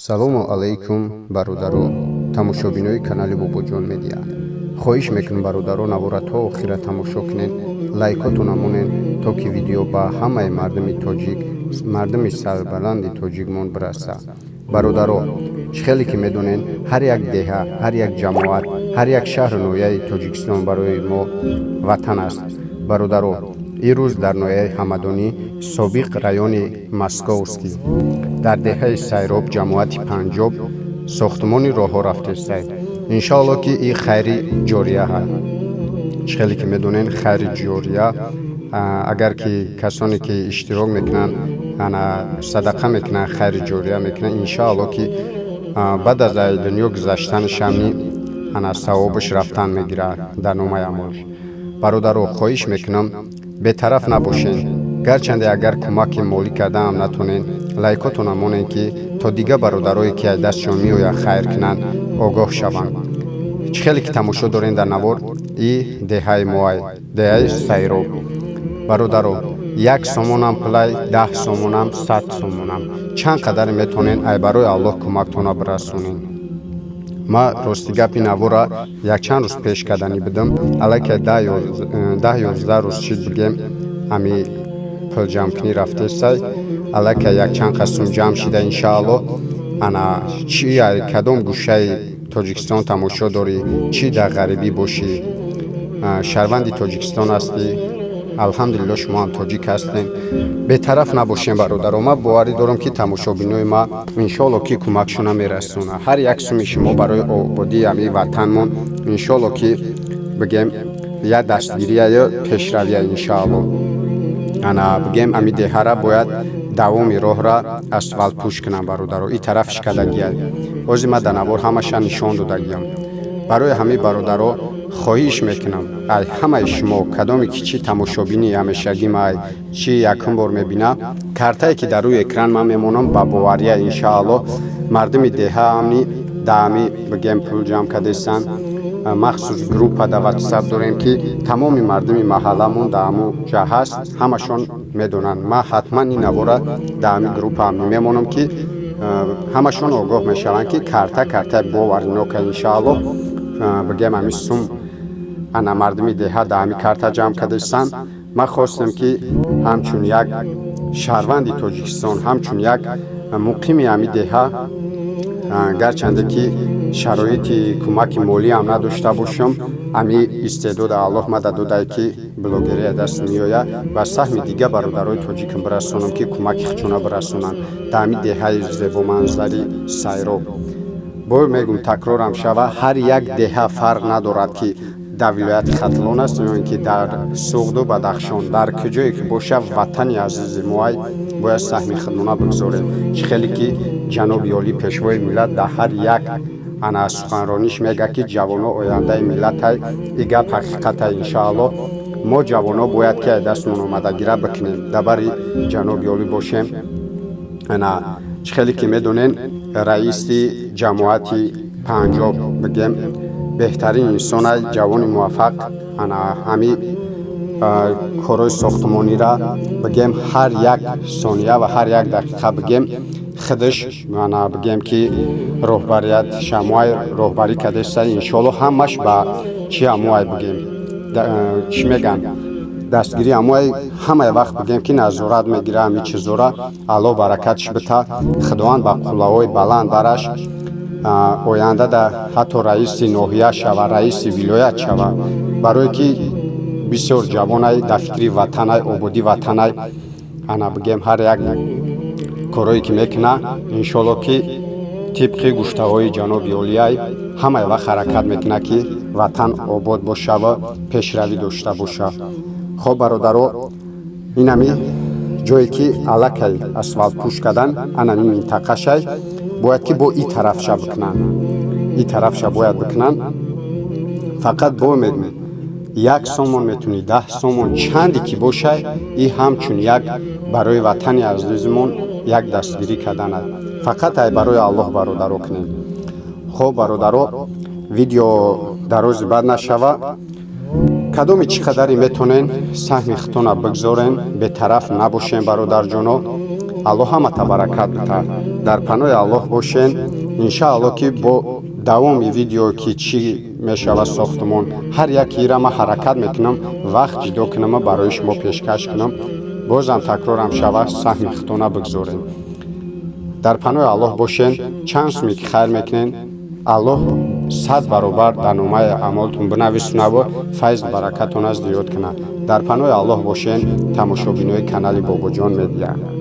Салому алайкум, бародаро, тамошобинои канали Бобоҷон Медиа. Хоҳиш мекунам, бародаро, навора то охира тамошо кунед, лайкотона монед, то ки видео ба ҳамаи мардуми тоҷик, мардуми сарбаланди тоҷикмон бираса. Бародаро, чӣ хеле ки медонед, ҳар як деҳа, ҳар як ҷамоат, ҳар як шаҳру ноҳияи Тоҷикистон барои мо ватан аст. Бародаро, ирӯз дар ноҳияи Ҳамадонӣ, собиқ райони Московский, дар деҳаи Сайроб, ҷамоати Панҷоб, сохтмони роҳҳо рафтестай. Иншоалло, ки и хайри ҷория ҳаст. Чӣ хеле ки медонед, хайри ҷория, агар ки касоне ки иштирок мекунанд, ана садақа мекунанд, хайри ҷория мекунанд, иншоалло, ки баъд аз ай дунё гузаштанашамни ана савобаш рафтан мегирад дар номаи аъмолш. Бародаро, хоҳиш мекунам, бетараф набошед. Гарчанде агар кӯмаки молӣ кардаам натонед, лайкотона монед, ки то дигар бародарое ки аз дастшон меояд хайр кунанд, огоҳ шаванд. Чӣ хеле ки тамошо дорем дар навор, и деҳаи моай, деҳаи Сайроб. Бародаро, 1 сомонам пулай, 10 сомонам, 100 сомонам, чанд қадаре метонед, ай барои Аллоҳ кӯмактона бирасонед. Ма рости гап, ин навора якчанд рӯз пеш карданӣ будам. Аллакай 10-11 рӯз чиз, бигем, ами пулҷамкунӣ рафтесай. Аллакай якчанд қасм ҷамъ шида. Иншааллоҳ, ана чи кадом гӯшаи Тоҷикистон тамошо дорӣ, чӣ дар ғарибӣ бошӣ, шаҳрванди Тоҷикистон ҳастӣ, алҳамдулилло, шумо ҳам тоҷик ҳастем, бетараф набошем. Бародаро, ман боварӣ дорам, ки тамошобинои ма, иншоалло, ки кӯмакшона мерасонад. Ҳар як суми шумо барои ободии ҳамин ватанмон, иншоалло, ки бигем, як дастгирия ё пешравия. Иншоалло, ана бигем, ами деҳара бояд давоми роҳра асфалтпӯш кунам. Бародаро, и тараф шикадагия, ҳозир ман дар навор ҳамаша нишон додагиям. Барои ҳамин, бародаро, хоҳиш мекунам ай ҳамаи шумо, кадоме ки чӣ тамошобини ҳамешагим ай, чӣ якум бор мебина, картае ки дар рӯи экран ман мемонам, ба бовария, иншааллоҳ, мардуми деҳа амни даами, бигем, пул ҷамъ кардестанд. Махсус группа дар Ватсап дорем, ки тамоми мардуми маҳалламон дар ҳамун ҷа ҳаст, ҳамашон медонанд. Ман ҳатман ин навора дар ҳамин группа мемонам, ки ҳамашон огоҳ мешаванд, ки карта картаи боваринока. Иншааллоҳ, бигем, ҳамин сум ана мардуми деҳа дар ҳамин карта ҷамъ кардастанд. Ман хостем, ки ҳамчун як шаҳрванди Тоҷикистон, ҳамчун як муқими ҳамин деҳа, гарчанде ки шароити кӯмаки молиам надошта бошам, ами истеъдода Аллоҳ мада додае, ки блогерия даст меояд, ва саҳми дигар бародарои тоҷикам бирасонам, ки кӯмаки худшона бирасонанд дар ҳамин деҳаи зебоманзари Сайроб. Бо мегӯм, такрорам шава, ҳар як деҳа, фарқ надорад, ки дар вилояти Хатлон аст ё ин ки дар Суғду Бадахшон, дар куҷое ки боша, ватани азизи моай, бояд саҳми худмона бигзорем. Чӣ хеле ки ҷаноби олӣ, Пешвои миллат, дар ҳар як ана суханрониш мегӯяд, ки ҷавоно ояндаи миллатай, и гап ҳақиқатай. Иншоаллоҳ, мо ҷавоно бояд ки дастмон омадагира бикунем, дар бари ҷаноби олӣ бошем. Ана чӣ хеле ки медонем, раиси ҷамоати Панҷоб, бигем, беҳтарин инсонай, ҷавони муваффақ. Ана ҳами корҳои сохтмонира, бигем, ҳар як сония ва ҳар як дақиқа, бигем, худаш, ана бигем, ки роҳбарият шамоай роҳбарӣ кардеста. Иншоалло, ҳамаш ба чи ҳамоай, бигем, чӣ мегӯянд, дастгирӣ ҳамоай, ҳамаи вақт, бигем, ки назорат мегира ҳами чизора. Аллоҳ баракатш бита, Худованд ба қуллаҳои баланд бараш, оянда да ҳатто раиси ноҳия шава, раиси вилоят шава, барое ки бисёр ҷавонай, дар фикри ватанай, ободӣ ватанай. Ана бигем, ҳар як корое ки мекуна, иншоалло, ки тибқи гуфтаҳои ҷаноби олияй, ҳамаи вақт ҳаракат мекунад, ки ватан обод боша ва пешравӣ дошта боша. Хоб, бародаро, инами ҷое ки аллакай асфалтпӯш кардан, анами минтақашай, бояд ки бо и тарафша бикунанд, и тарафша бояд бикунанд. Фақат бо мегӯм, 1 сомон метунӣ, 10 сомон, чанде ки бошай, и ҳамчун як барои ватани азизмон як дастгирӣ карданад. Фақат ай барои Аллоҳ, бародаро, кунем. Хоб, бародаро, видео дарози бад нашава. Кадоми чӣ қадаре метонен, саҳми худтона бигзорен, бетараф набошем. Бародарҷоно, Аллоҳ ҳамата баракат бита. Дар паноҳи Аллоҳ бошен. Иншаалло, ки бо давоми видео, ки чӣ мешавад сохтмон, ҳар якира ман ҳаракат мекунам, вақт ҷудо кунама, барои шумо пешкаш кунам. Бозам такрорам шава, саҳми худтона бигзорем. Дар паноҳи Аллоҳ бошен. Чанд суме ки хайр мекунен, Аллоҳ 100 баробар дар номаи аъмолтон бинависонаву файзу баракатона зиёд кунад. Дар паноҳи Аллоҳ бошен, тамошобинои канали Бобоҷон Медиа.